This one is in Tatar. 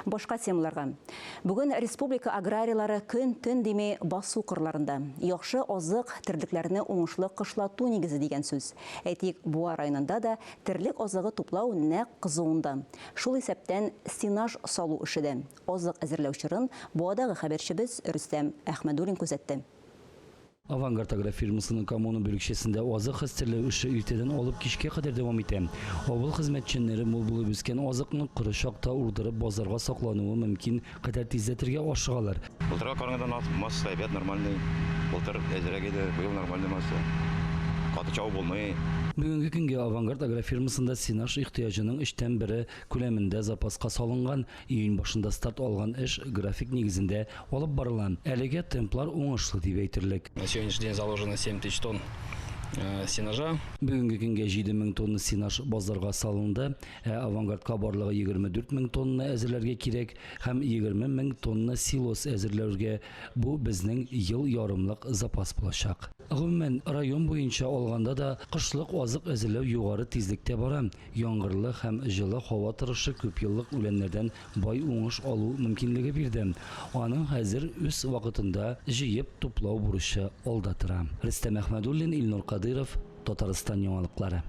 Башка темаларга. Бүген республика аграрийлары көн-төн дими басу кырларында. Яхшы азык, терлекләрне уңышлы кышлату нигезе дигән сүз. Әйтик, Буа районында да терлек азыгы туплау нәкъ кызуында. Шул исәптән сенаж салу эше дә. Азык әзерләү чорын Буадагы хәбәрчебез Рөстәм Әхмәдуллин күзәтте. Авангард агрофирмасының Коммуна бүлекчәсендә азык хәстәрләү эше иртәдән алып кичкә кадәр дәвам итә. Авыл хезмәтчәннәре мул булып үскән азыкны коры чакта урдырып базарга саклануы мөмкин кадәр тизләтергә ашыгалар. Былтырга караганда масса әйбәт, нормальный. Былтыр әзрәк иде, быел нормальный масса. Каты чабу булмый. Бүгенге көнгә Авангард агрофирмасында сенаж ихтыяҗының өчтән бере күләмендә запаска салынган. Июнь башында старт алган эш график нигезендә алып барыла. Әлегә темплар уңышлы дип әйтерлек. На сегодняшний день заложено 7 тысяч тонн э, сенажа. Бүгенге көнгә 7 мең тонна сенаж базарга салынды, ә Авангардка барлыгы 24 мең тонна әзерләргә кирәк һәм 20 мең тонна силос әзерләүгә, бу безнең ел ярымлык запас булачак. Гомумән, район буенча алганда да кышлык азык әзерләү югары тизлектә бара. Яңгырлы һәм җылы һава торышы күпьеллык үләннәрдән бай уңыш алу мөмкинлеге бирде. Аның хәзер үз вакытында җыеп туплау бурычы алда тора. Рөстәм Әхмәдуллин, Илнур Кадыйров, Татарстан яңалыклары.